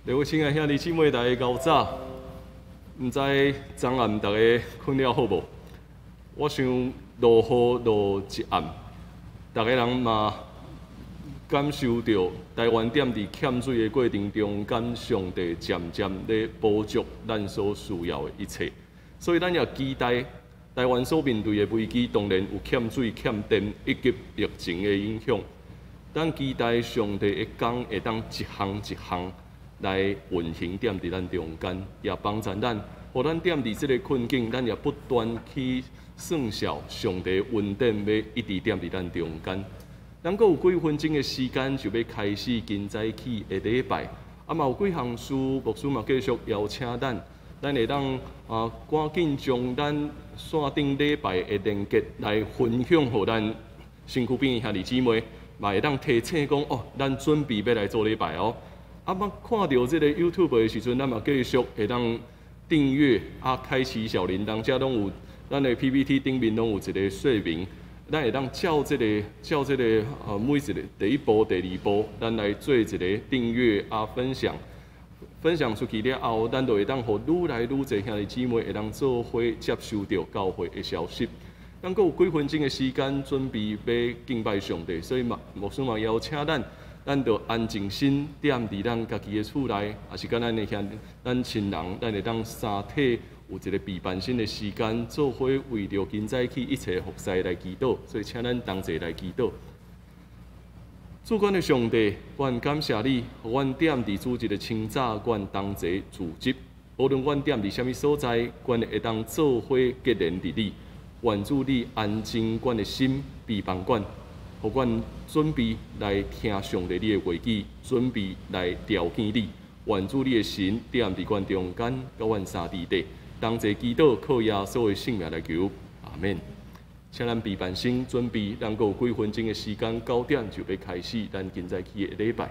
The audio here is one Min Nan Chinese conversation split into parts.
各位親愛兄弟姊妹，大家𠢕早，毋知昨暗逐家睏了好無？我想落雨落一暗，逐家人嘛感受著台灣踮佇欠水的過程中，敢上帝漸漸咧補足咱所需要的一切。所以咱也期待台灣所面對的危機，當然有欠水、欠電以及疫情的影響。咱期待上帝的工會當一項一項來運行踮佇咱中間，也幫助咱，予咱踮佇這个困境，咱也不斷去算數上帝恩典欲一直踮佇咱中間。咱閣有幾分鐘的時間，就欲開始今早起的禮拜。啊，嘛有幾項事，牧師嘛繼續邀請咱，咱會當啊趕緊將咱線頂禮拜的連結來分享予咱身軀邊的兄弟姊妹，嘛會當提醒講哦，咱準備欲來做禮拜哦。啊，捌看著這个 YouTube 的時陣，咱嘛繼續會當訂閱啊，開啟小鈴鐺，遮攏有咱的 PPT 頂面攏有一个說明，咱會當照這个每一个第一步、第二步，咱來做一个訂閱啊，分享，分享出去了後，咱就會當予愈來愈濟兄弟姊妹會當做伙接收著教會的消息。咱閣有幾分鐘的時間準備欲敬拜上帝，所以嘛，牧師嘛邀請咱。咱就安靜心，踮佇咱家己的厝內，抑是佮咱的兄、咱親人，咱會當三體有一个陪伴心的時間，做伙為著今早起一切服侍來祈禱。所以，請咱同齊來祈禱。主阮的上帝，阮感謝你，予阮踮佇主日的清早，阮同齊聚集。無論阮踮佇啥物所在，阮會當做伙結連佇你。願主你安靜阮的心，陪伴阮。予阮準備來聽上帝你的話語，準備來朝見你。願主你的神踮佇阮中間，佮阮三弟弟，同齊祈禱，靠耶穌的聖名來求，阿們。請咱備辦心準備，咱閣有幾分鐘的時間，9點就欲開始咱今早起的禮拜。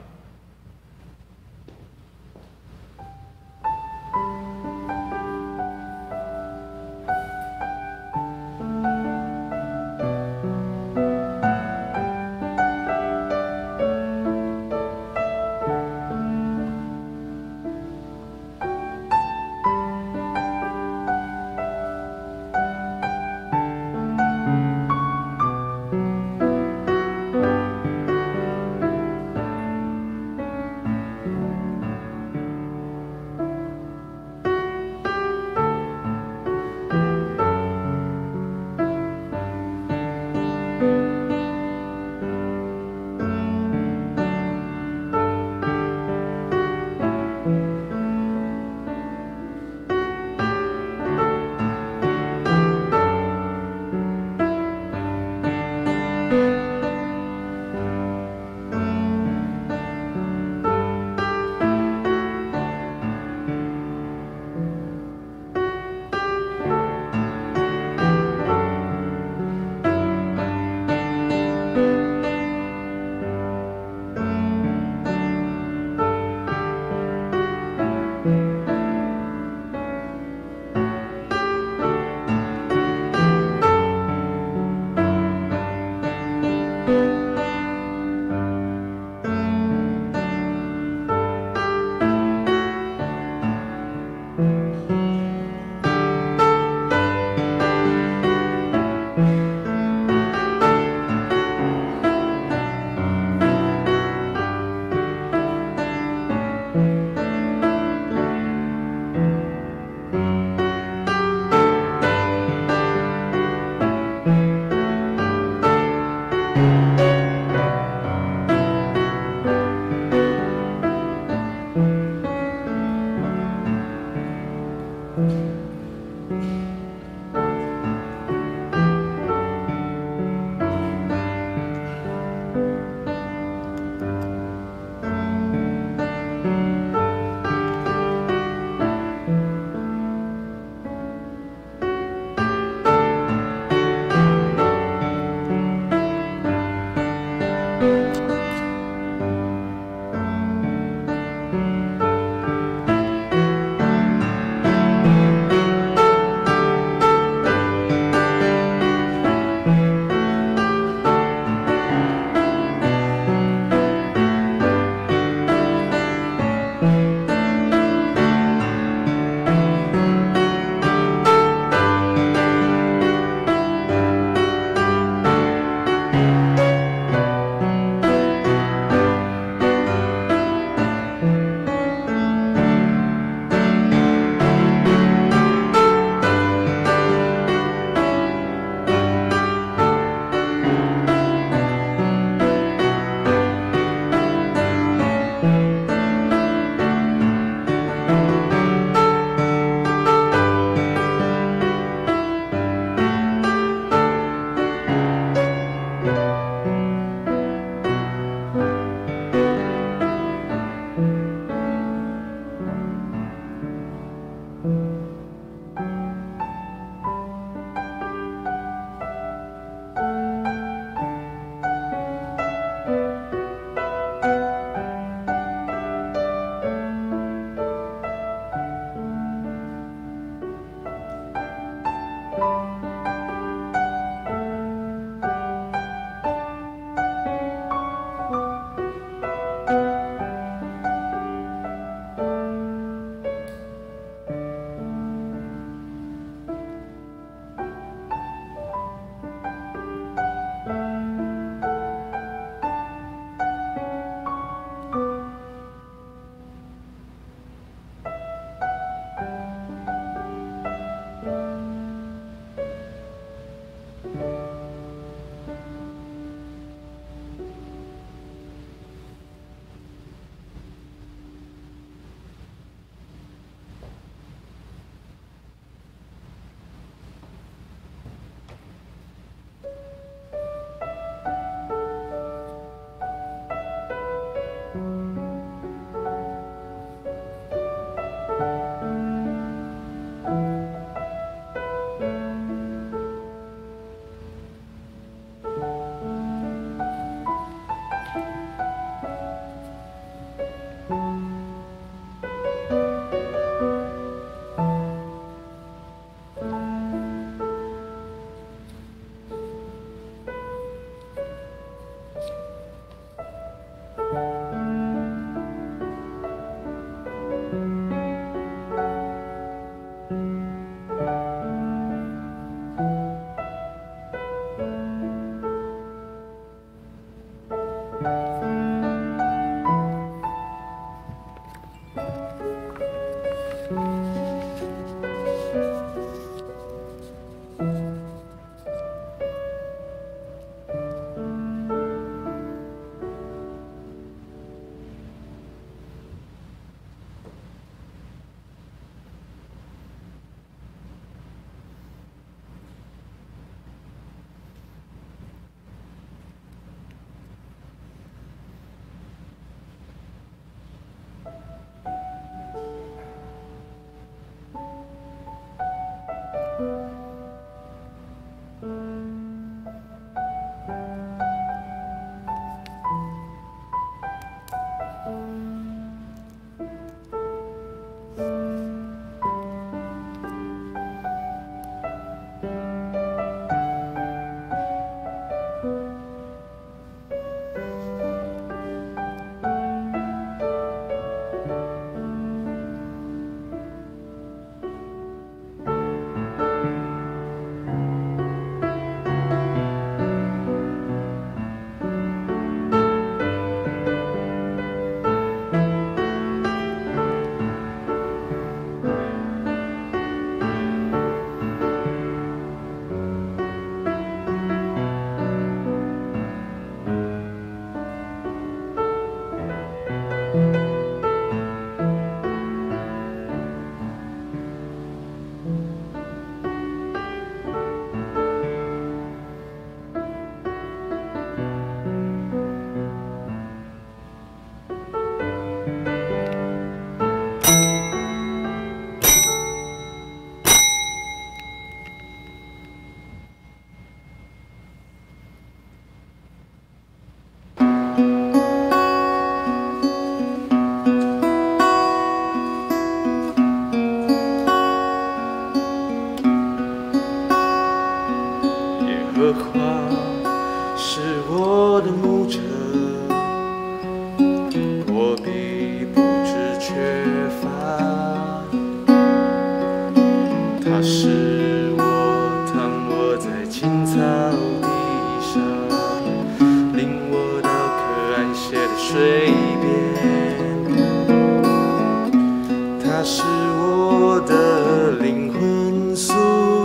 使我的靈魂甦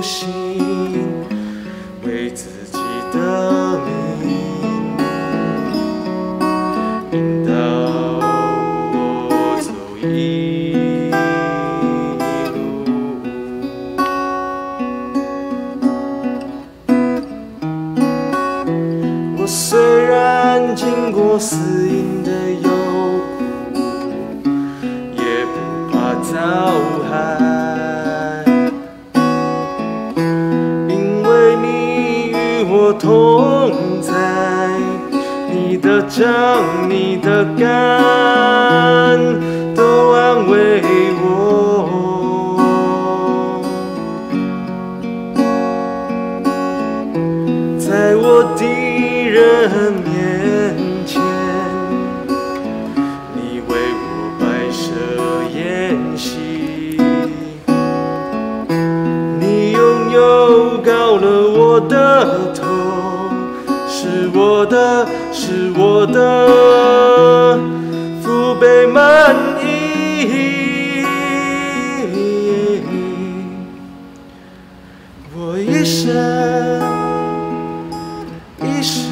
醒，為自己的名引導我走義路。我雖然經過死蔭的幽谷，也不怕遭害，因為你與我同在，你的杖、你的竿都安慰我。在我敵人面前，你為我擺設筵席，你用油膏了我的頭，使我的福杯滿溢。我一生一世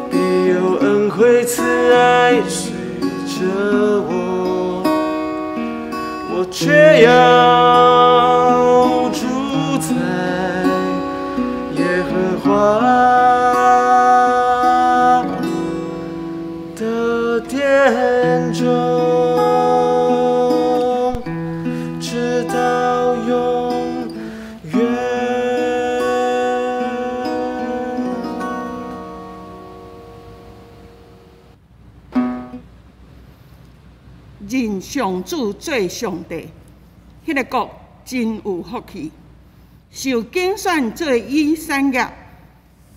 必有恩惠慈愛隨著我，我卻要住在耶和華的殿中，直到永遠。認上主做上帝，彼個國真有福氣。受揀選做伊產業，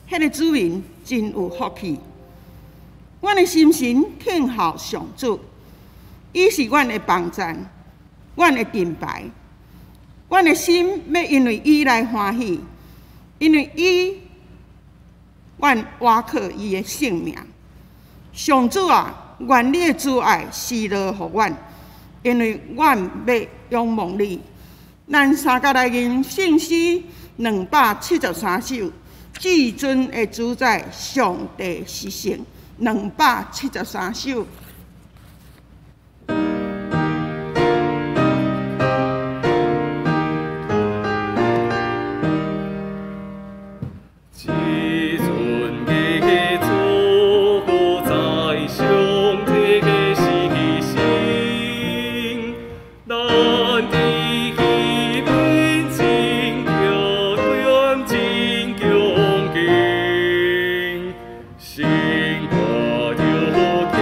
彼個子民真有福氣。阮的心神聽候上主，伊是阮的幫贊，阮的盾牌。阮的心欲因為伊來歡喜，因為伊，阮倚靠伊的性命。上主啊，願你的慈愛施落予阮，因為阮欲仰望你。咱三甲來吟聖詩273首，至尊的主宰上帝是聖，273首。至尊的主宰上帝是神，咱佇彼面前敬虔真恭敬，心肝著徛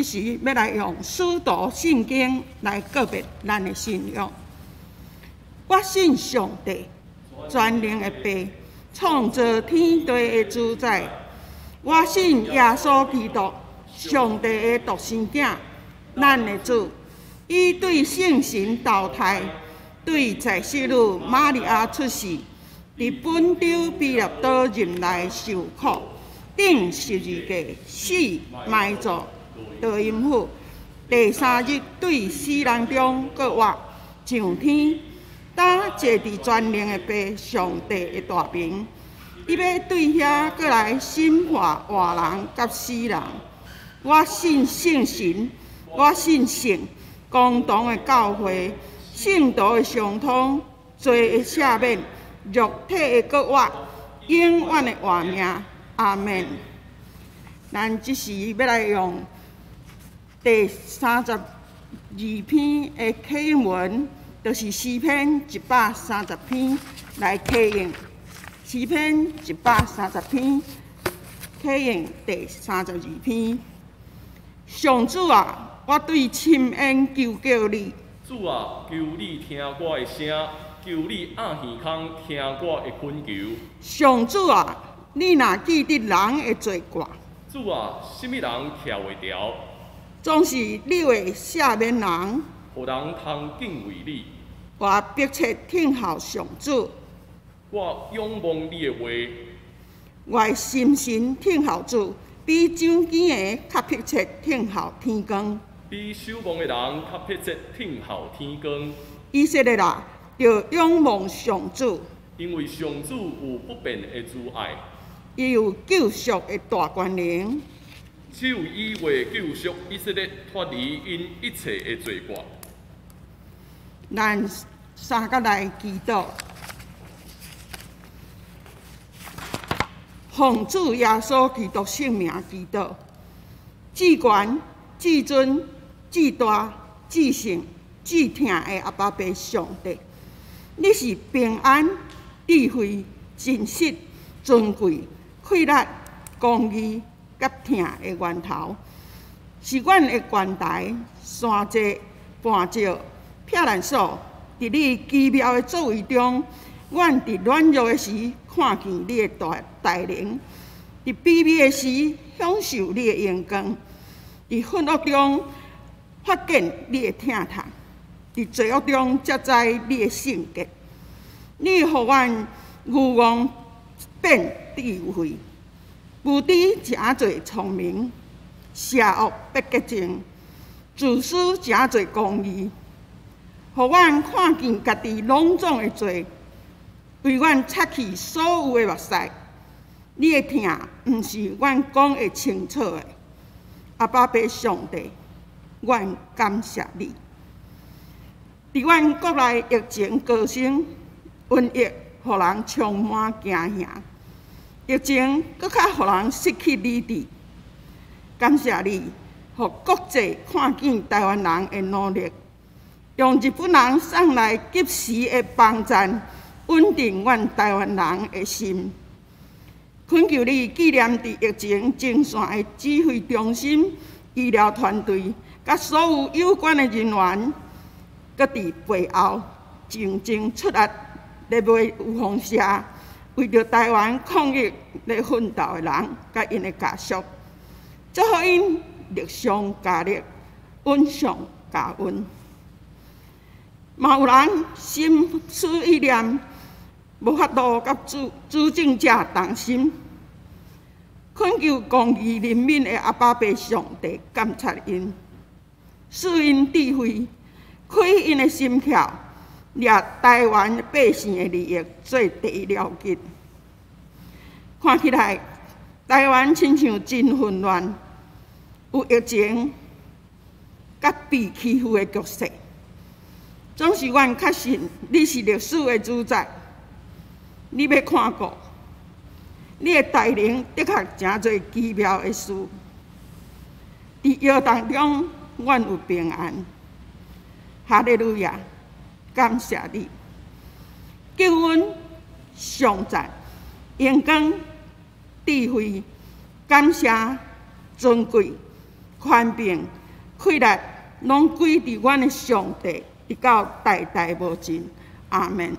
這時欲來用使徒信經來告白咱的信仰。我信上帝，全能的父，創造天地的主宰。我信耶穌基督，上帝的獨生囝，咱的主。伊對聖神投胎，對在聖女瑪利亞出世，佇本丟彼拉多任內受苦，釘十字架，死埋葬，落陰府，第三日對死人中閣活，上天，擔坐佇全能的父上帝的大爿。伊欲對遐閣來審判活人佮死人。我信聖神，我信聖共同的教會，聖徒的相通，罪的赦免，肉體的閣活，永遠的活命。阿們。咱這時欲來用第32篇的啟應文，就是詩篇130篇來啟應。詩篇130篇，啟應第三十二篇。上主啊，我對深淵求叫你。主啊，求你聽我的聲，求你掩耳孔聽我的懇求。上主啊，你若記得人的罪過，主啊，啥物人徛會牢？總是你會赦免人，予人通敬畏你。我迫切等候上主。我仰望你的話。我的心神等候主，比掌機的較迫切等候天光。比守望的人較迫切等候天光。以色列啊，著仰望上主。因為上主有不變的慈愛。伊有救贖的大權能。只有伊會救贖以色列脫離𪜶一切的罪過。咱三個來祈禱。奉主耶穌基督聖名祈禱，至懸、至尊、至大、至聖、至疼的阿爸父上帝，你是平安、智慧、真實、尊貴、快樂、公義佮疼的源頭，是阮的懸台、山脊、磐石、避難所。佇你奇妙的作為中，阮佇軟弱的時看見你的大能，佇卑微的時享受你的榮光，佇恨惡中發現你的疼痛，佇罪惡中才知你的聖潔。你予阮愚戇變智慧，無知成做聰明，邪惡變潔淨，自私成做公義，予阮看見家己攏總的罪，為阮擦去所有的目屎。你的疼毋是阮講會清楚的。阿爸父上帝，阮感謝你。佇阮國內疫情高升，瘟疫予人充滿驚嚇，疫情閣較予人失去理智。感謝你，予國際看見台灣人的努力，用日本人送來及時的幫贊，穩定阮台灣人的心。懇求你紀念佇疫情前線的指揮中心、醫療團隊，佮所有有關的人員，閣佇背後靜靜出力咧賣預防射，為著台灣抗疫咧奮鬥的人，佮𪜶的家屬，祝福𪜶力上加力，恩上加恩。嘛有人心思意念，無法度佮主政者同心，懇求公義憐憫的阿爸父上帝監察𪜶，賜𪜶智慧，開𪜶的心竅，掠台灣百姓的利益做第一要緊。看起來，台灣親像真混亂，有疫情，佮被欺負的局勢。總是阮確信你是歷史的主宰，你欲看顧，你的大能的確誠濟奇妙的事。佇搖動中，阮有平安。哈利路亞，感謝你，救恩、頌讚、榮光、智慧、感謝、尊貴、权柄、气力，攏归佇阮的上帝，直到代代無盡。阿們。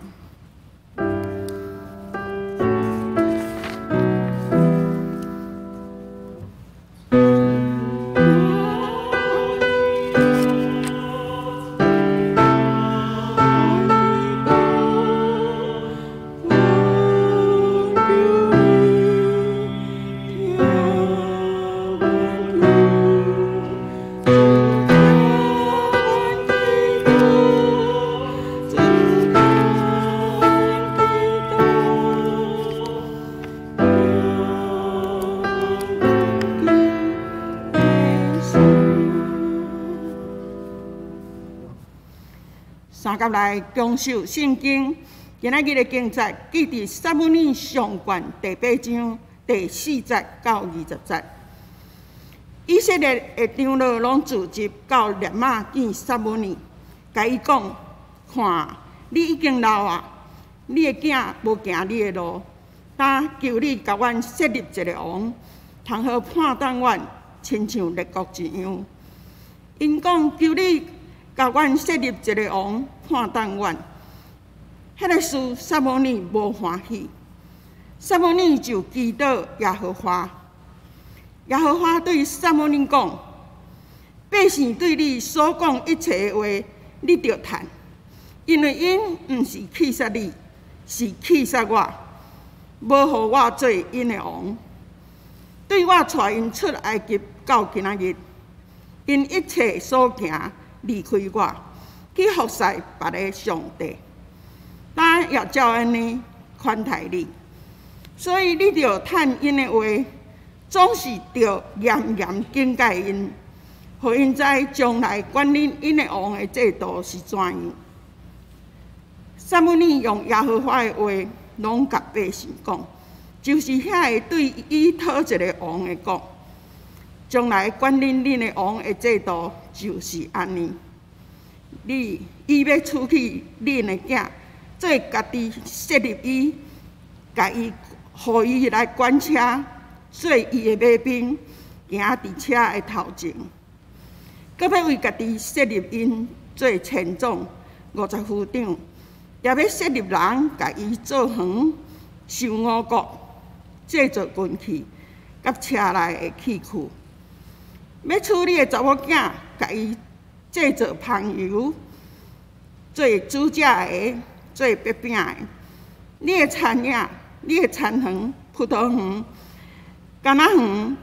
三甲來共受聖經，今仔日的經節記佇撒母耳上卷第八章第四節到20節。以色列的長老攏聚集到列瑪見撒母耳，共伊講：看，你已經老啊，你的囝無行你的路，今求你共阮設立一个王，通好判斷阮，親像列國一樣。𪜶講：求你共阮設立一个王，判斷阮。彼个事撒母耳無歡喜，撒母耳就祈禱耶和華。耶和華對撒母耳講：百姓對你所講一切的話，你著趁，因為𪜶毋是棄殺你，是棄殺我，無予我做𪜶的王。對我帶𪜶出埃及到今仔日，𪜶一切所行離開我，去服侍別个上帝，今也照按呢款待你，所以你著趁𪜶的話，總是著嚴嚴警戒𪜶，予𪜶知將來管理𪜶的王的制度是怎樣。撒母耳用耶和華的話，攏共百姓講，就是遐个對伊討一个王的講，將來管理恁的王的制度就是按呢。你伊欲娶去恁的囝，做家己設立伊，共伊，予伊來管車，做伊的馬兵，行佇車的頭前。閣欲為家己設立𪜶做千總、50夫長，也欲設立人共伊做園、收五穀、製造軍器，佮車內的器具。欲娶你的查某囝，共伊製造香油，做煮食的，做煏餅的。你的田野、你的田園、葡萄園、柑仔園，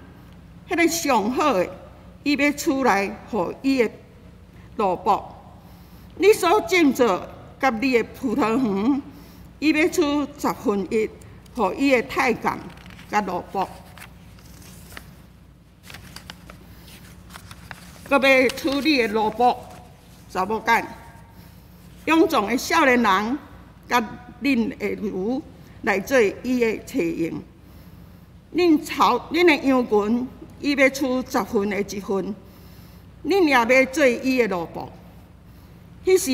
彼个上好的，伊欲取來予伊的奴僕。你所種植佮你的葡萄園，伊欲取1/10予伊的太監佮奴僕。閣欲娶你的奴僕、查某囝、勇壯的少年人，佮恁的驢來做伊的車用。恁草、恁的羊群，伊欲取1/10，恁也欲做伊的奴僕。彼時，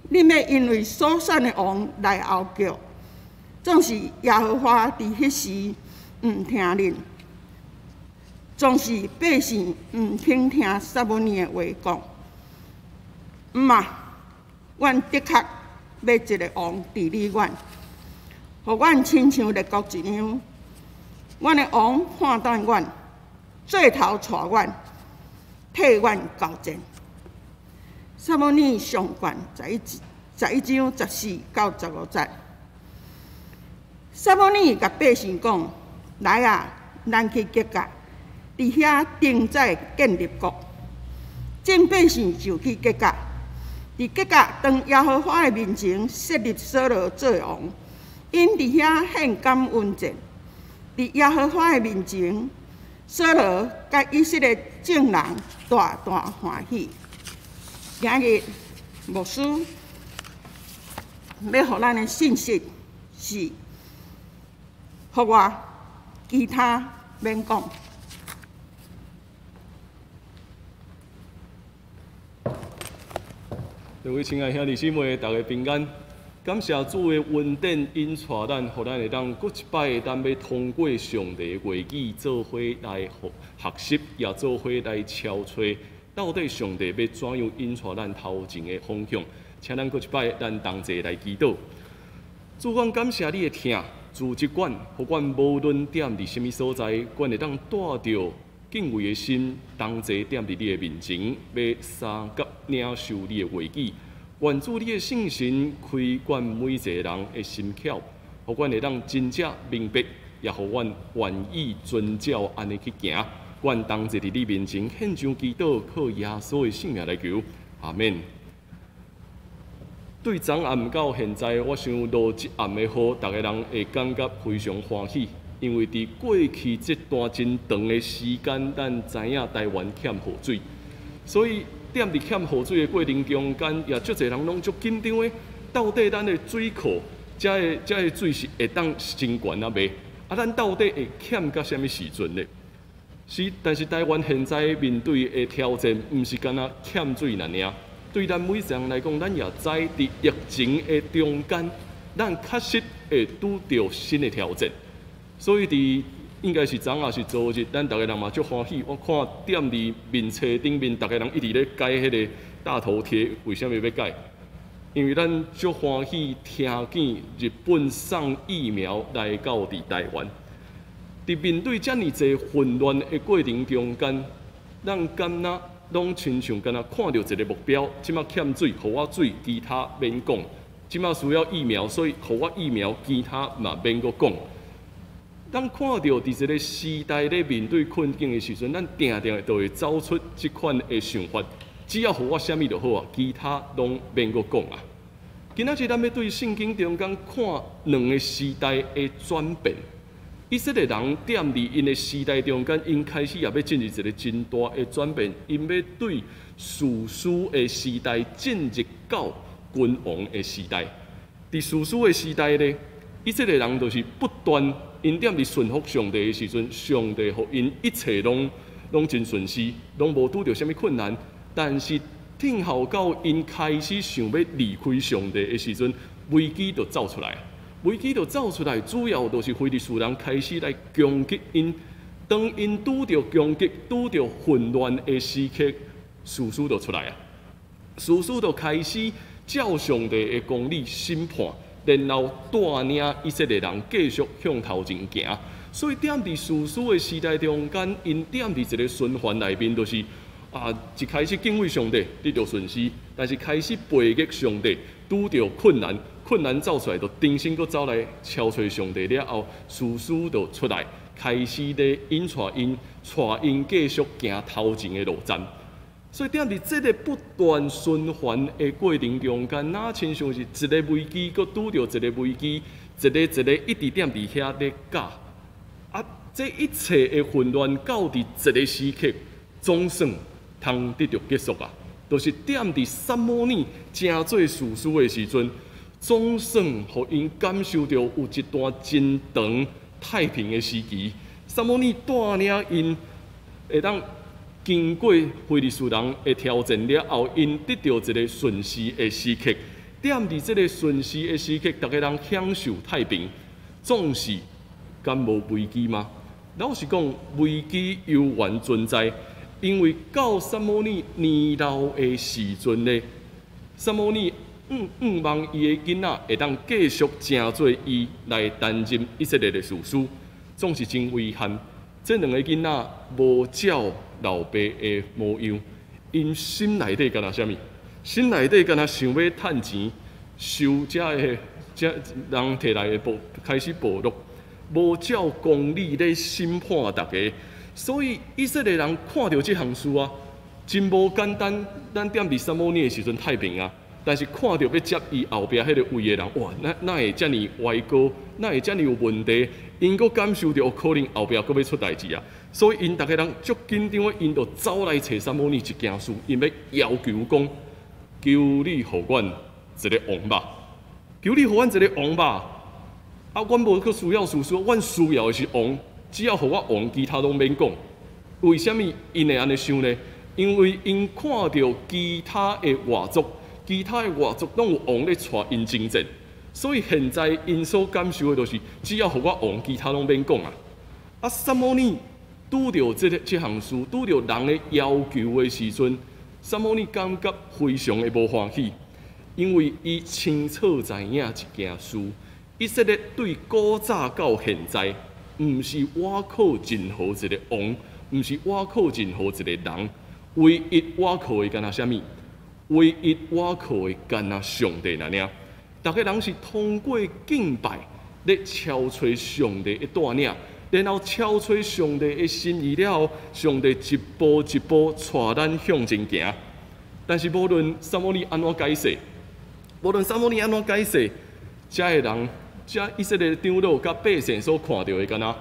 恁欲因為所選的王來哀叫，總是耶和華佇彼時毋聽恁。總是百姓毋肯聽撒母耳的話，講：毋啊，阮的確欲一个王治理阮，予阮親像列國一樣。阮的王判斷阮，做頭帶阮，替阮交戰。撒母耳上卷11章14到15節。撒母耳共百姓講：來啊，咱去吉甲。佇遐定在建立國，眾百姓就去吉甲，佇吉甲當耶和華的面前設立掃羅做王，𪜶佇遐獻感恩祭。佇耶和華的面前，掃羅佮以色列眾人大大歡喜。今日牧師欲予咱的信息是，予我其他免講。各位親愛兄弟姊妹，大家平安。感謝主的恩典引帶咱，予咱會當閣一擺，咱欲通過上帝的話語做伙來學習，也做伙來敲揣，到底上帝欲怎樣引帶咱頭前的方向？請咱閣一擺，咱同齊來祈禱。主，阮感謝你的疼，主這管，予阮無論踮佇啥物所在，阮會當帶著敬畏的心，同齊踮佇你的面前，欲相佮領受你的話語。願主你的聖神開阮每一個人的心竅，予阮會當真正明白，也予阮願意遵照按呢去行。阮同齊佇你面前獻上祈禱，靠耶穌的聖名來求，阿們。對昨暗到現在，我想落一暗的雨，逐个人會感覺非常歡喜，因為佇過去這段真長的時間，咱知影台灣欠雨水，所以踮佇欠雨水的過程中間，也足濟人攏足緊張的，到底咱的水庫，這个水是會當真懸抑未？啊，咱到底會欠到啥物時陣呢？是，但是台灣現在面對的挑戰，毋是干焦欠水爾爾。對咱每一個人來講，咱也知佇疫情的中間，咱確實會拄著新的挑戰。所以佇應該是昨抑是昨日，咱逐个人嘛足歡喜。我看踮佇面冊頂面，逐个人一直咧改彼个大頭貼，為啥物欲改？因為咱足歡喜聽見日本送疫苗來到佇台灣。佇面對遮爾濟混亂的過程中間，咱敢若攏親像敢若看著一个目標，這馬欠水，予我水，其他免講。這馬需要疫苗，所以予我疫苗，其他嘛免閣講。咱看著佇這个時代咧面對困境的時陣，咱定定就會走出這款的想法。只要予我啥物就好啊，其他攏免閣講啊。今仔日咱欲對聖經中間看兩个時代的轉變。以色列人踮佇𪜶的時代中間，𪜶開始也欲進入一个真大的轉變，𪜶欲對士師的時代進入到君王的時代。佇士師的時代咧，以色列人就是不斷𪜶踮佇順服上帝的時陣，上帝予𪜶一切攏攏真順遂，攏無拄著啥物困難。但是聽候到𪜶開始想欲離開上帝的時陣，危機就走出來。危機就走出來，主要就是非利士人開始來攻擊𪜶。當𪜶拄著攻擊、拄著混亂的時刻，士師就出來啊。士師就開始照上帝的公理審判，然後帶領以色列人繼續向頭前行。所以踮佇士師的時代中間，𪜶踮佇一个循環內面，就是啊，一開始敬畏上帝，得著順遂；但是開始背逆上帝，拄著困難。困難走出來，就重新閣走來敲揣上帝了後，士師就出來，開始咧引帶𪜶，帶𪜶繼續行頭前的路程。所以，踮佇這个不斷循環的過程中間，若親像是一个危機，閣拄著一个危機，一个一个一直踮佇遐咧教。啊，這一切的混亂到佇一个時刻，總算通得著結束啊！就是踮佇撒母耳成做士師的時陣。總算予𪜶感受著有一段真長太平的時期。撒母耳帶領𪜶會當經過非利士人的挑戰了後，𪜶得著一个順遂的時刻。踮佇這个順遂的時刻，逐个人享受太平，總是敢無危機嗎？老實講，危機猶原存在，因為到撒母耳年老的時陣呢，撒母耳向望伊的囡仔會當繼續成做伊來擔任以色列的士師，總是真遺憾。這兩个囡仔無照老爸的模樣，𪜶心內底敢若啥物？心內底敢若想欲趁錢，收遮个遮人提來的暴開始暴掠，無照公理咧審判逐家，所以以色列人看著這項事啊，真無簡單。咱踮佇撒母耳的時陣太平啊。但是看著欲接伊後壁彼个位的人，哇，哪會遮爾歪高，哪會遮爾有問題？𪜶閣感受著可能後壁閣欲出代誌啊！所以𪜶逐个人足緊張的，𪜶就走來揣撒母耳一件事，𪜶欲要求講：求你予阮一个王吧，求你予阮一个王吧。啊，阮無閣需要士師，阮需要的是王，只要予我王，其他攏免講。為啥物𪜶會按呢想呢？因為𪜶看著其他的外族。其他的外族攏有王咧帶𪜶征戰，所以現在𪜶所感受的就是，只要予我王，其他攏免講啊。啊，撒母耳拄著這个這項事，拄著人的要求的時陣，撒母耳感覺非常的無歡喜，因為伊清楚知影一件事：以色列對古早到現在，毋是倚靠任何一个王，毋是倚靠任何一个人，唯一倚靠的干焦啥物？唯一倚靠的干焦上帝爾爾。逐个人是通過敬拜咧敲揣上帝的帶領，然後敲揣上帝的心意了後，上帝一步一步帶咱向前行。但是無論撒母耳按怎解釋，無論撒母耳按怎解釋，遮的人，遮以色列長老佮百姓所看著的敢若，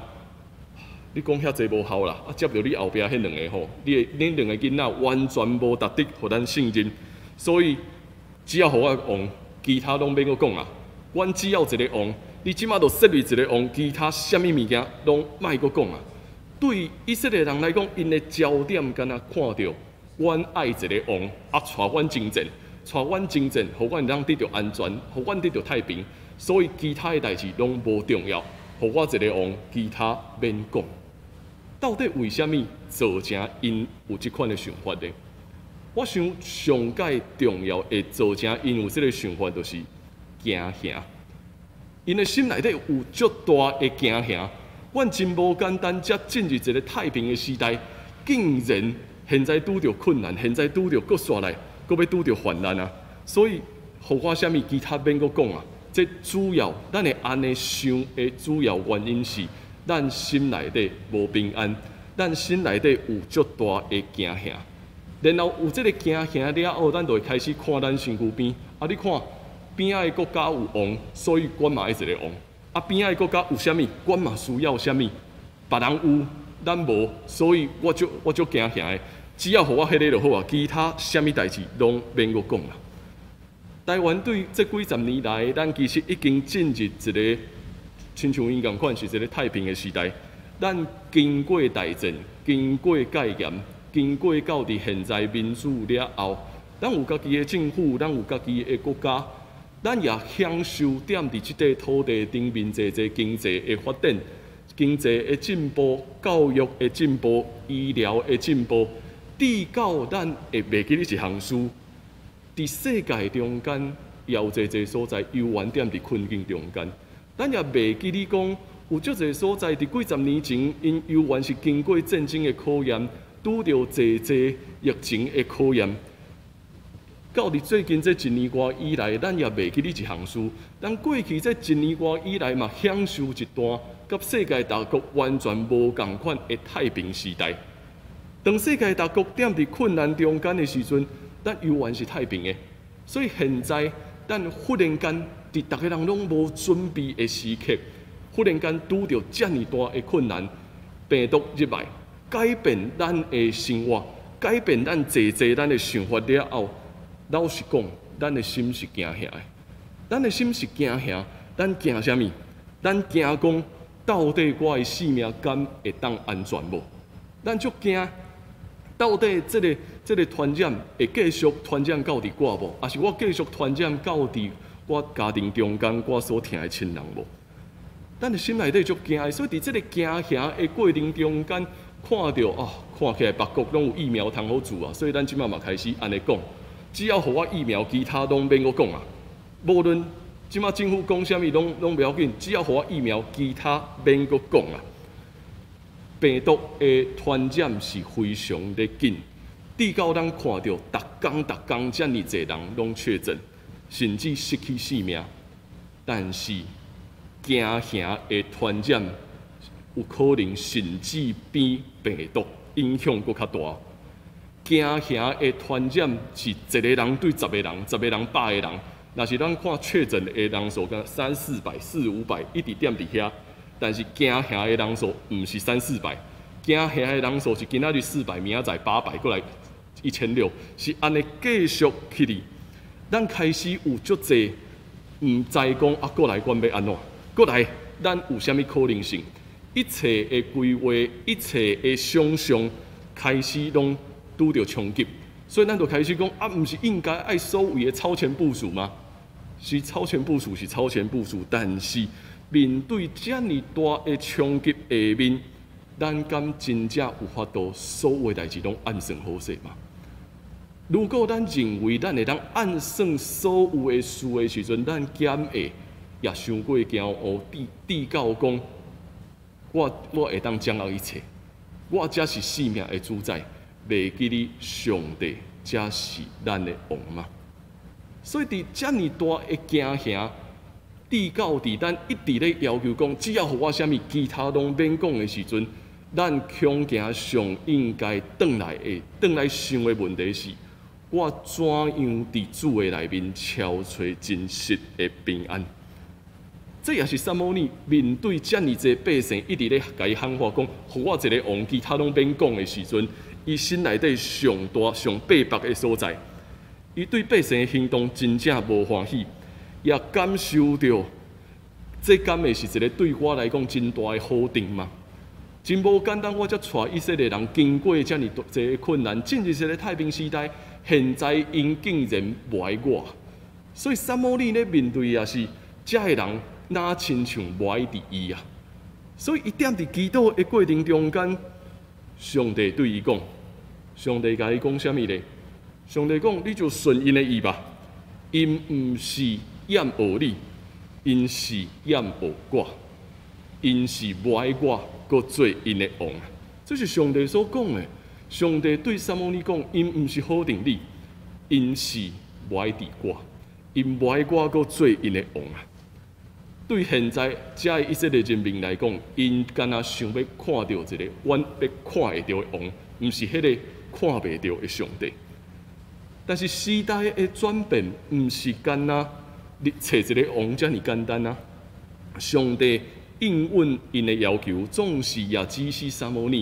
你講遐濟無效啦，啊接著你後壁彼兩个吼，你的恁兩个囡仔完全無值得予咱信任，所以只要予我王，其他攏免閣講啊。阮只要一个王，你這馬就設立一个王，其他啥物物件攏莫閣講啊。對以色列人來講，𪜶的焦點敢若看著，阮愛一个王，啊，帶阮征戰，帶阮征戰，予阮通得著安全，予阮得著太平。所以其他的代誌攏無重要，予我一个王，其他免講。到底為啥物造成𪜶有這款的想法呢？我想上蓋重要會造成𪜶有這个想法，就是驚嚇。𪜶的心內底有足大的驚嚇。阮真無簡單，才進入一个太平的時代，竟然現在拄著困難，現在拄著閣煞來，閣欲拄著患難啊！所以，予我啥物其他免閣講啊。這主要，咱會按呢想的主要原因是，咱心內底無平安，咱心內底有足大的驚嚇。然後有這个驚嚇了後，咱就會開始看咱身軀邊。啊，你看邊仔的國家有王，所以阮嘛愛一个王。啊，邊仔的國家有啥物，阮嘛需要啥物。別人有，咱無，所以我足驚嚇的。只要予我彼个就好啊，其他啥物代誌攏免閣講啦。台灣對這幾十年來，咱其實已經進入一个親像𪜶仝款是一个太平的時代。咱經過大戰，經過戒嚴，經過到佇現在民主了後，咱有家己的政府，咱有家己的國家，咱也享受踮佇這塊土地頂面濟濟經濟的發展、經濟的進步、教育的進步、醫療的進步，直到咱會袂記得一項事，佇世界中間有濟濟所在猶原踮佇困境中間，咱也袂記得講有足濟所在佇幾十年前，𪜶猶原是經過戰爭的考驗，拄著濟濟疫情的考驗。到佇最近這一年外以來，咱也袂記得一項事。咱過去這一年外以來嘛，享受一段佮世界大國完全無仝款的太平時代。當世界大國踮佇困難中間的時陣，咱猶原是太平的。所以現在，咱忽然間佇逐个人攏無準備的時刻，忽然間拄著遮爾大的困難，病毒入來，改變咱的生活，改變咱濟濟咱的想法了後，老實講，咱的心是驚嚇的。咱的心是驚嚇，咱驚啥物？咱驚講，到底我的性命敢會當安全無？咱足驚，到底這个傳染會繼續傳染到佇我無？抑是我繼續傳染到佇我家庭中間，我所疼的親人無？咱的心內底足驚的，所以佇這个驚嚇的過程中間，看著哦，看起來別國攏有疫苗通好注啊，所以咱這馬嘛開始按呢講，只要予我疫苗，其他攏免閣講啊。無論這馬政府講啥物，攏袂要緊，只要予我疫苗，其他免閣講啊。病毒的傳染是非常的緊，直到咱看著逐工逐工遮爾濟人攏確診，甚至失去性命，但是驚嚇的傳染有可能甚至比病毒影響閣較大。驚嚇的傳染是一个人對十个人，十个人百个人。若是咱看確診的人數，敢三四百、四五百，一直踮佇遐。但是驚嚇的人數毋是三四百，驚嚇的人數是今仔日400，明仔載800，閣來1600，是按呢繼續起去。咱開始有足濟毋知講啊，閣來阮欲按怎？閣來咱有啥物可能性？一切的規劃，一切的想象，開始攏拄著衝擊，所以咱就開始講啊，毋是應該愛所謂的超前部署嗎？是超前部署，是超前部署，但是面對遮爾大的衝擊下面，咱敢真正有法度所有代誌攏按算好勢嗎？如果咱認為咱會當按算所有的事的時陣，咱敢會也傷過驕傲，至到講，我會當掌握一切，我才是生命的主宰，袂記得上帝才是咱的王嗎？所以佇遮爾大的驚嚇，至到佇咱一直咧要求講，只要予我啥物，其他攏免講的時陣，咱恐驚上應該轉來的、轉來想的問題是：我怎樣佇主的內面超揣真實的平安？這也是撒母耳面對遮爾濟百姓一直咧共伊喊話講，予我一个王，其他攏免講的時陣，伊心內底上大上逼迫的所在，伊對百姓的行動真正無歡喜，也感受著這敢會是一个對我來講真大的否定嗎？真無簡單，我才帶以色列人經過遮爾濟的困難，進入一个太平時代，現在𪜶竟然無愛我，所以撒母耳咧面對也是遮的人。若親像無愛佇伊啊，所以伊踮佇祈禱的過程中間，上帝對伊講，上帝共伊講啥物咧？上帝講，你就順𪜶的意吧，𪜶毋是厭惡你，𪜶是厭惡我，𪜶是無愛我，閣做𪜶的王。這是上帝所講的。上帝對撒母耳講，𪜶毋是否定你，𪜶是無愛佇我，𪜶無愛我閣做𪜶的王啊。對現在遮的以色列人民來講，𪜶敢若想欲看著一个阮欲看會著的王，毋是彼个看袂著的上帝。但是時代的轉變，毋是干焦你揣一个王遮爾簡單啊！上帝應允𪜶的要求，總是也指示撒母耳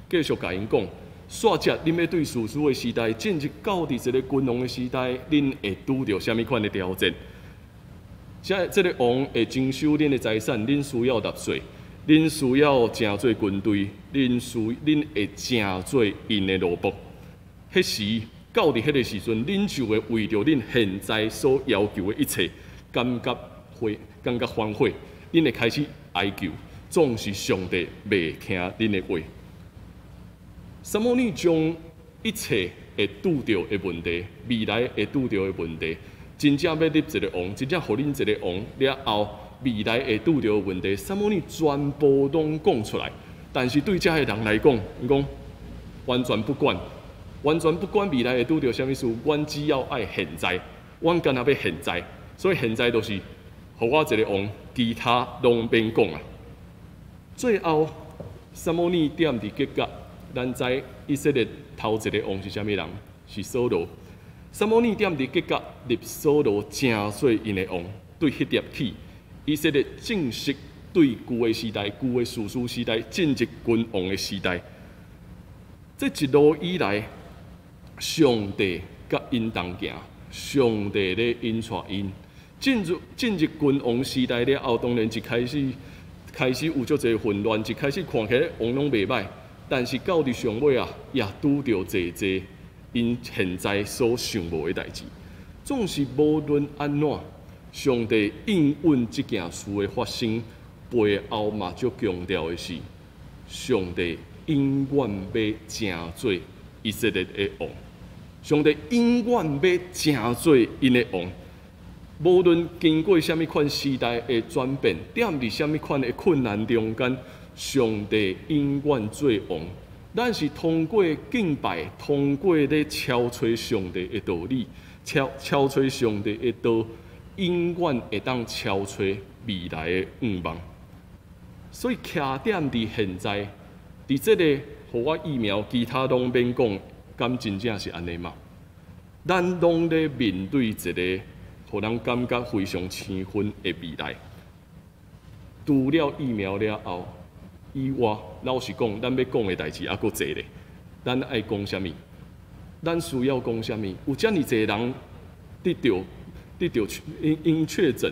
繼續共𪜶講：煞節恁欲對士師的時代進入到佇一个君王的時代，恁會拄著啥物款的挑戰？這個王會徵收恁的財產，恁需要納稅，恁需要成做軍隊，恁會成做𪜶的奴僕。彼時到佇彼个時陣，恁就會為著恁現在所要求的一切，感覺悔，感覺反悔，恁會開始哀求，總是上帝袂聽恁的話。撒母耳將一切會拄著的問題，未來會拄著的問題，真正欲立一个王，真正予恁一个王了後，未來會拄著的問題，撒母耳全部攏講出來。但是對遮的人來講，𪜶講完全不管，完全不管未來會拄著啥物事，阮只要愛現在，阮干焦欲現在，所以現在就是予我一个王，其他攏免講啊。最後，撒母耳踮佇吉甲，咱知以色列頭一个王是啥物人？是掃羅。撒母耳踮佇吉甲立掃羅成做𪜶的王，對彼粒起，以色列正式對舊的時代、舊的士師時代進入君王的時代。這一路以來，上帝佮𪜶同行，上帝咧引帶𪜶進入君王時代了後，當然一開始開始有足濟混亂，一開始看起來王攏袂䆀，但是到佇上尾啊，也拄著濟濟𪜶現在所想無的代誌。總是無論按怎，上帝應允這件事的發生，背後嘛足強調的是，上帝永遠欲成做以色列的王。上帝永遠欲成做𪜶的王。無論經過啥物款時代的轉變，踮佇啥物款的困難中間，上帝永遠做王。咱是通過敬拜，通過咧敲揣上帝的道理，敲揣上帝的道，永遠會當敲揣未來的願望。所以，徛點佇現在，佇這个予我疫苗，其他攏免講，敢真正是按呢嗎？咱攏咧面對一个予人感覺非常生分的未來。除了疫苗了後以外，老實講，咱欲講的代誌猶閣濟咧。咱愛講啥物？咱需要講啥物？有遮爾濟人得著𪜶確診，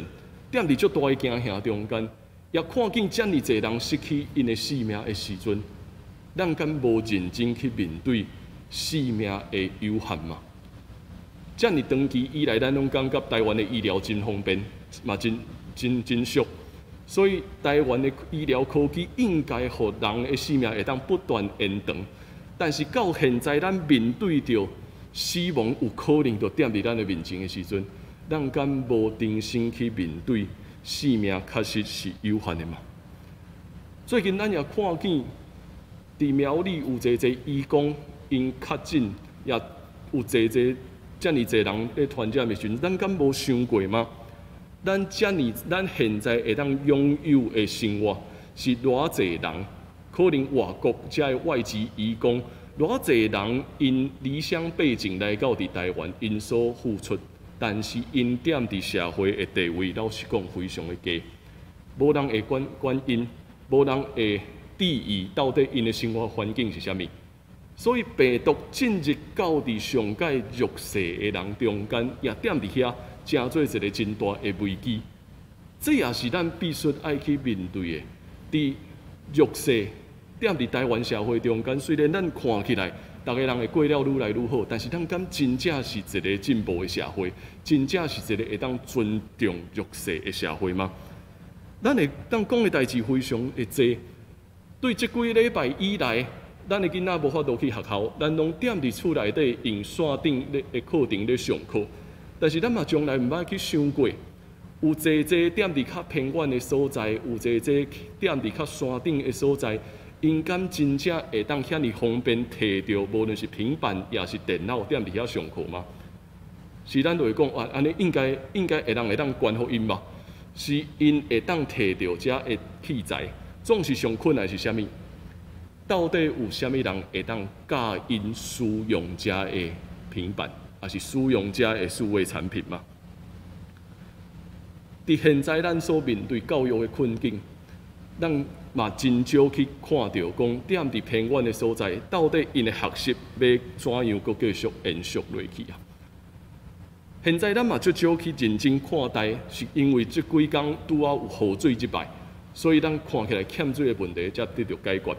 踮佇足大的驚嚇中間，也看見遮爾濟人失去𪜶的性命的時陣，咱敢無認真去面對生命的有限嗎？遮爾長期以來，咱攏感覺台灣的醫療真方便，嘛真真真俗。所以台灣的醫療科技應該予人的生命會當不斷延長。但是到現在，咱面對著死亡有可能就踮佇咱的面前的時陣，咱敢無重新去面對生命確實是有限的嘛？最近咱也看見佇苗栗有濟濟移工𪜶確診，也有濟濟遮爾濟人咧傳染的時陣，咱敢無想過嗎？咱遮爾，咱現在會當擁有的生活是偌濟人，可能外國遮的外籍移工，偌濟人𪜶離鄉背井來到佇台灣，𪜶所付出，但是𪜶踮佇社會的地位，老實講非常的低，無人會管管𪜶，無人會注意到底𪜶的生活環境是啥物。所以病毒進入到佇上蓋弱勢的人中間，也踮佇遐，成做一個真大的危機。這也是咱必須愛去面對的。佇弱勢踮佇台灣社會中間，雖然咱看起來逐个人會過了愈來愈好，但是咱敢真正是一個進步的社會，真正是一個會當尊重弱勢的社會嗎？咱會當講的代誌非常的濟。對這幾禮拜以來，咱的囡仔無法度去學校，咱攏踮佇厝內底用線頂咧的課程咧上課。但是咱嘛從來毋捌去想過，有濟濟踮佇較偏遠的所在，有濟濟踮佇較山頂的所在，𪜶敢真正會當遐爾方便提著，無論是平板抑是電腦，踮佇遐上課嗎？是咱就會講啊，按呢應該應該會人會當關予𪜶吧？是𪜶會當提著遮的器材，總是上困難是啥物？到底有啥物人會當教𪜶使用遮的平板，抑是使用遮的數位產品嗎？佇現在咱所面對教育的困境，咱嘛真少去看著講，踮佇偏遠的所在，到底𪜶的學習欲怎樣閣繼續延續落去啊？現在咱嘛足少去認真看待，是因為這幾工拄仔有雨水這擺，所以咱看起來欠水的問題才得著解決。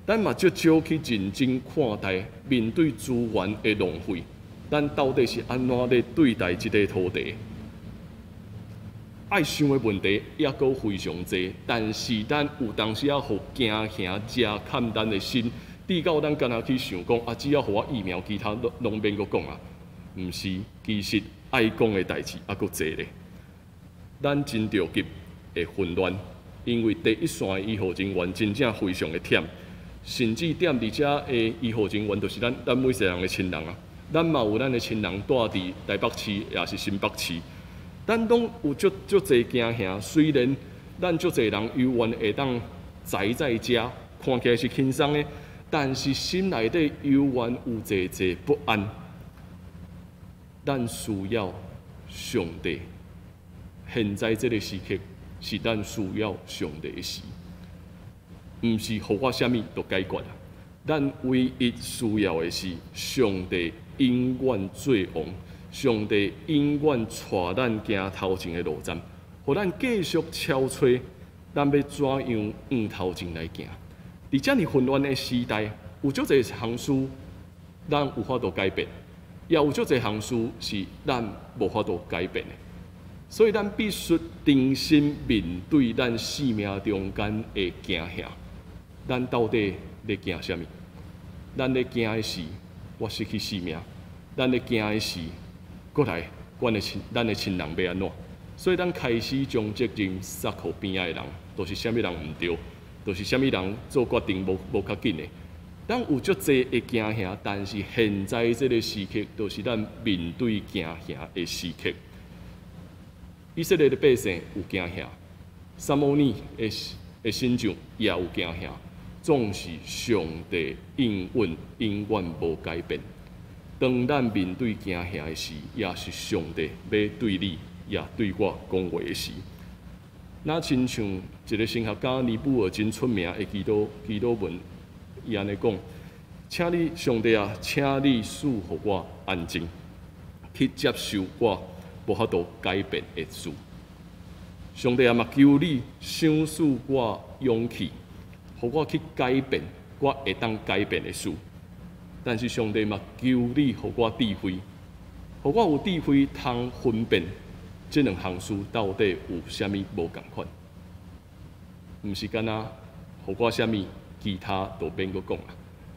咱嘛足少去認真看待面對資源的浪費，咱到底是按怎咧對待這個土地？愛想的問題抑閣非常濟，但是咱有當時仔予驚嚇遮崁咱的心，直到咱敢若去想講啊，只要予我疫苗，其他攏攏免閣講啊。毋是，其實愛講的代誌猶閣濟咧。咱真著急會混亂，因為第一線的醫護人員真正非常的忝。甚至踮佇遮的醫護人員，就是咱咱每一個人的親人啊。咱嘛有咱的親人蹛佇台北市，抑是新北市。咱攏有足足濟驚嚇，雖然咱足濟人猶原會當宅在家，看起來是輕鬆的，但是心內底猶原有濟濟不安。咱需要上帝，現在這個時刻是咱需要上帝的時。毋是予我啥物就解決啊！咱唯一需要的是上帝永遠做王，上帝永遠帶咱行頭前的路站，予咱繼續敲揣，咱欲怎樣向頭前來行？佇遮爾混亂的時代，有足濟項事咱有法度改變，也有足濟項事是咱無法度改變的。所以咱必須重新面對咱生命中間的驚嚇。咱到底咧驚啥物？咱咧驚的是我失去性命，咱咧驚的是閣來阮的親，咱的親人欲按怎？所以咱開始將責任捒予邊仔的人，都是啥物人毋對，都是啥物人做決定無無較緊的。咱有足濟的驚嚇，但是現在這個時刻，就是咱面對驚嚇的時刻。以色列的百姓有驚嚇，撒母耳的的神像也有驚嚇。總是上帝應允永遠無改變。當咱面對驚嚇的時，也是上帝欲對你，也對我講話的時。若親像一個神學家尼布爾真出名的祈禱祈禱文，伊按呢講：請你上帝啊，請你賜予我安靜，去接受我無法度改變的事。上帝啊，嘛求你賞賜我勇氣，予我去改變我會當改變的事。但是上帝嘛求你予我智慧，予我有智慧通分辨這兩項事到底有啥物無仝款。毋是干焦予我啥物，其他都免閣講啊。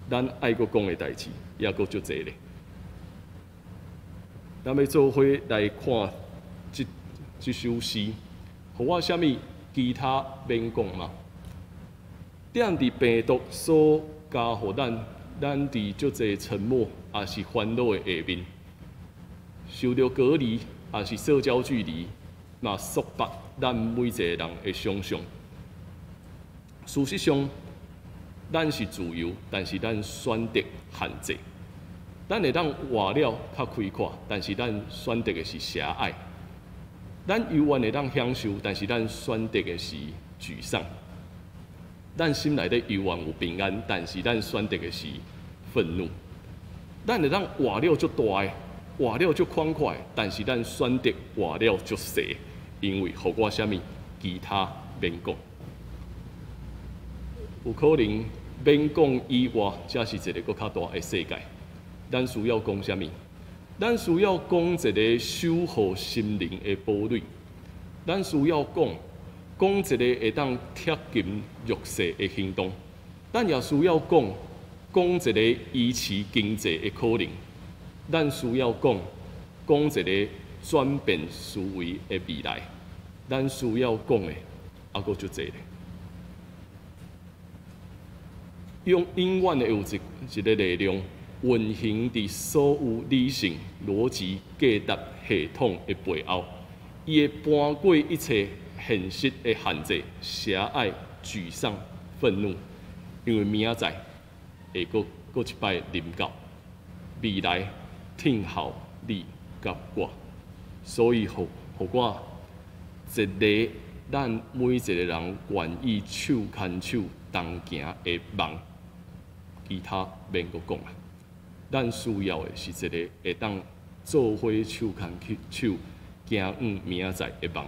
咱愛閣講的代誌猶閣足濟咧。咱欲做伙來看這首詩，予我啥物，其他免講嗎？踮佇病毒所加予咱，咱佇足濟沉默抑是煩惱的下面，受著隔離抑是社交距離，嘛束縛咱每一個人的想象。事實上，咱是自由，但是咱選擇限制。咱會當活了較開闊，但是咱選擇的是狹隘。咱猶原會當享受，但是咱選擇的是沮喪。咱心內底猶原有平安，但是咱選擇的是憤怒。咱會當活了足大的，活了足寬闊，但是咱選擇活了足細，因為予我啥物，其他免講。有可能免講以外，才是一個閣較大的世界。咱需要講啥物？咱需要講一個守護心靈的堡壘。咱需要講講一個會當貼近弱勢的行動。咱也需要講講一個維持經濟的可能。咱需要講講一個轉變思維的未來。咱需要講的猶閣足濟咧。永永遠會有一個力量運行佇所有理性、邏輯、價值系統的背後，伊會搬過一切現實的限制、狹隘、沮喪、憤怒，因為明仔載會閣閣一擺臨到，未來聽候你佮我，所以予予我一个咱每一個人願意手牽手同行的夢，其他免閣講啊。咱需要的是一个會當做伙手牽手行往明仔載的夢，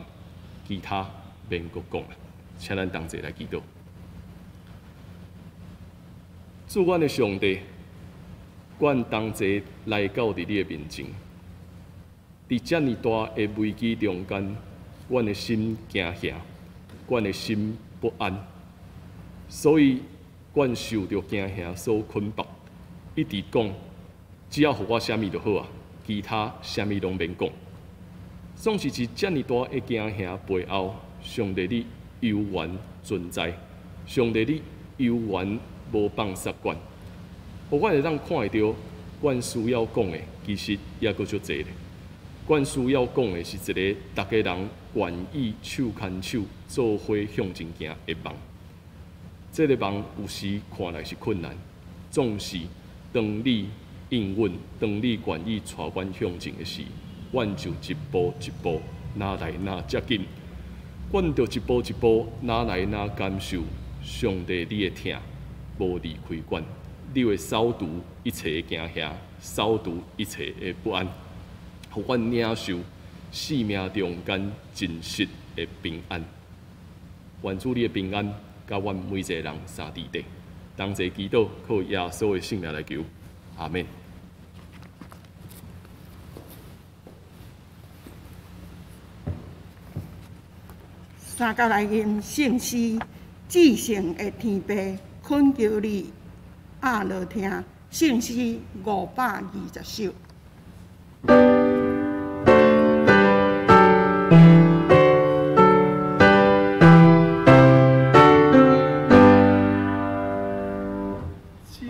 其他免閣講啊。請咱同齊來祈禱。主阮的上帝，阮同齊來到佇你的面前，佇遮爾大的危機中間，阮的心驚嚇，阮的心不安，所以阮受著驚嚇所捆綁，一直講，只要予我啥物就好啊，其他啥物攏免講。總是佇遮爾大的驚嚇背後，上帝你猶原存在，上帝你猶原無放殺阮，予阮會當看會著，阮需要講的其實猶閣足濟咧。阮需要講的是一个逐家人願意手牽手做伙向前行的夢。這个夢有時看來是困難，總是當你應允，當你願意帶阮向前的時，阮就一步一步愈來愈接近，阮就一步一步愈來愈感受上帝你的疼無離開阮，你會掃除一切的驚嚇，掃除一切的不安，予阮領受生命中間真實的平安。願主你的平安，佮阮每一个人相佇底，同齊祈禱，靠耶穌的聖名來求，阿們。三角來吟聖詩，至聖的天父，懇求你阿樂聽聖詩520首。心。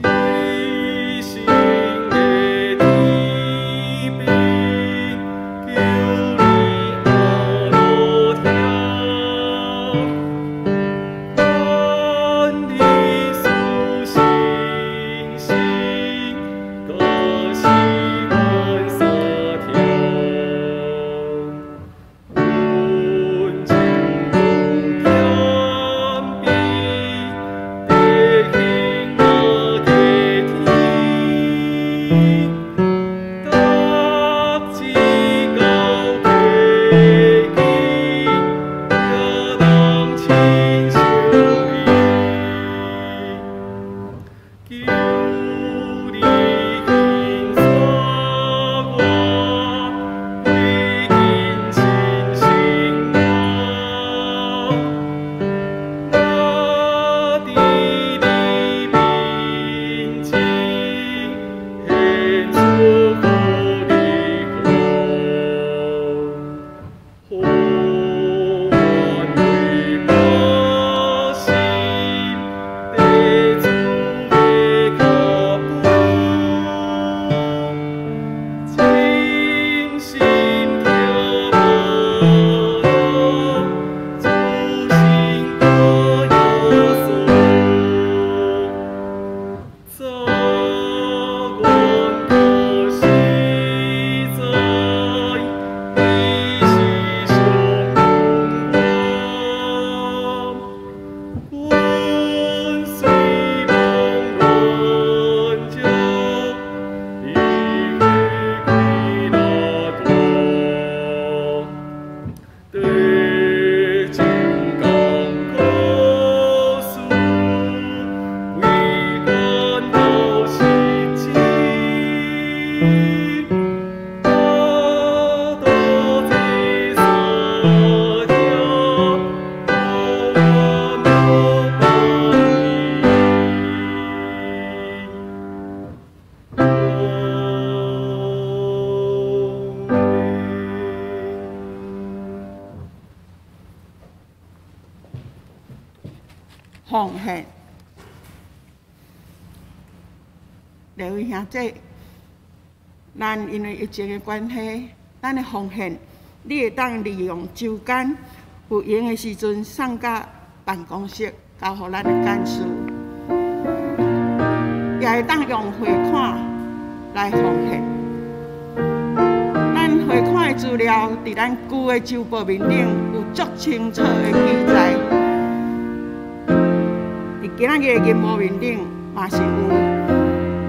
奉獻。各位兄弟，咱因為疫情的關係，咱的奉獻，你會當利用週間有閒的時陣送到辦公室，交予咱的幹事，也會當用匯款來奉獻。咱匯款的資料，佇咱舊的週報面頂有足清楚的記載。佇今仔日的銀幕面頂嘛是有，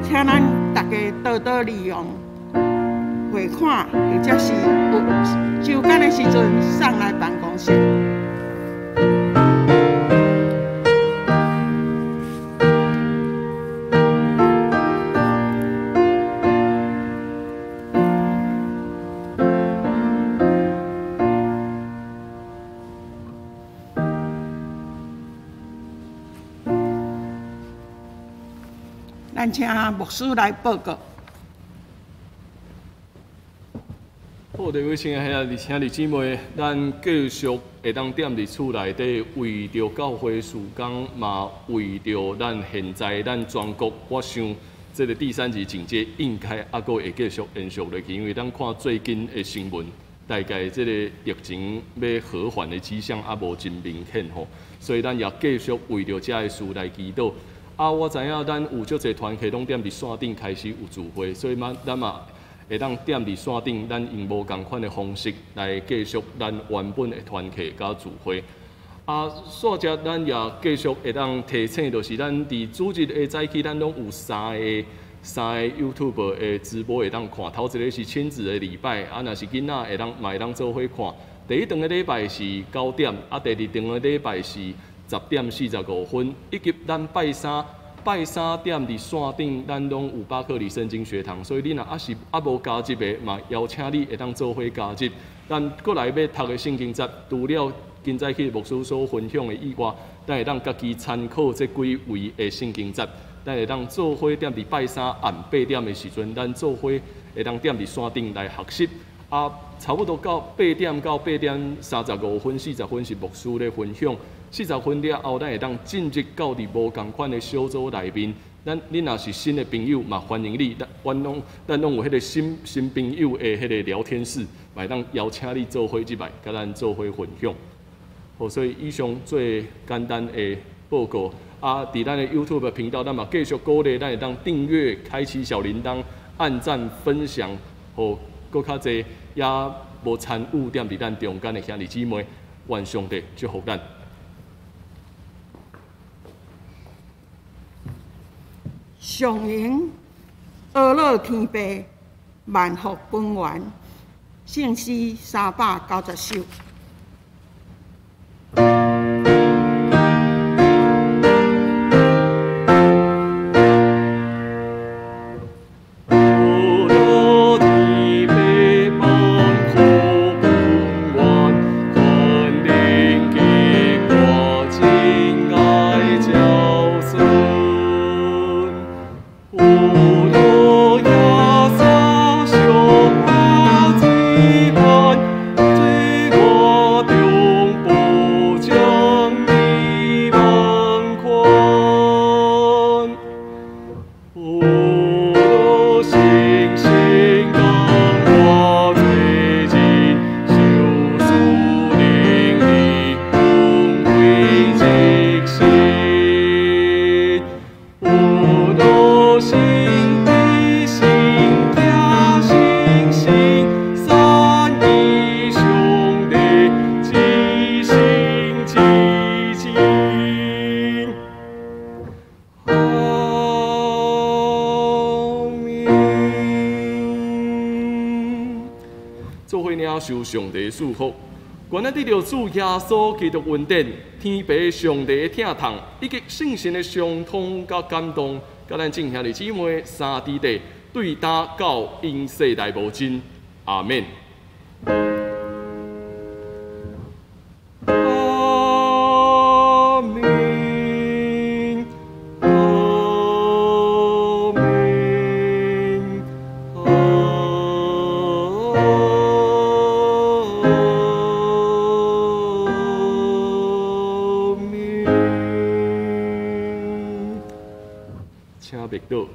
請咱大家多多利用匯款，或者是有週間的時陣送來辦公室。咱請牧師來報告。好，各位親愛的兄弟姊妹，咱繼續會當踮佇厝內底，為著教會事工，嘛為著咱現在咱全國，我想這个第三級警戒應該猶閣會繼續延續落去，因為咱看最近的新聞，大概這个疫情欲和緩的跡象猶無真明顯吼，所以咱也繼續為著這个事來祈禱。啊，我知影咱有足濟團契攏踮佇線頂開始有聚會，所以嘛，咱嘛會當踮佇線頂，咱用無仝款的方式來繼續咱原本的團契佮聚會。啊，煞者咱也繼續會當提醒，就是咱佇主日的早起，咱攏有三个 YouTube 的直播會當看。頭一个是親子的禮拜，啊，若是囡仔會當嘛會當做伙看。第一頓的禮拜是9點，啊，第二頓的禮拜是10點45分，以及咱拜三踮佇線頂，咱攏有巴克禮聖經學堂，所以你若猶是猶無加入的，嘛邀請你會當做伙加入。咱閣來欲讀的聖經節，除了今早起牧師所分享的以外，咱會當家己參考這幾位的聖經節，咱會當做伙踮佇拜三暗8點的時陣，咱做伙會當踮佇線頂來學習。啊，差不多到8點到8點35分、40分是牧師咧分享。40分了後，咱會當進入到佇無仝款的小組內面。咱你若是新的朋友，嘛歡迎你。咱攏有彼个新朋友的彼个聊天室，嘛會當邀請你做伙入來，佮咱做伙分享。好，所以以上最簡單的報告。啊，佇咱的 YouTube 頻道，咱嘛繼續鼓勵咱會當訂閱、開啟小鈴鐺、按讚、分享，予閣較濟也無參與踮佇咱中間的兄弟姊妹，願上帝祝福咱。上榮阿樂天父萬福本源聖詩390首。受上帝祝福，願咱得著主耶穌基督恩典、天父上帝的疼痛，以及聖神的相通佮感動，佮咱眾兄弟姊妹三弟弟對今到永世代無盡。阿們。阿們，阿們，阿們。請默禱。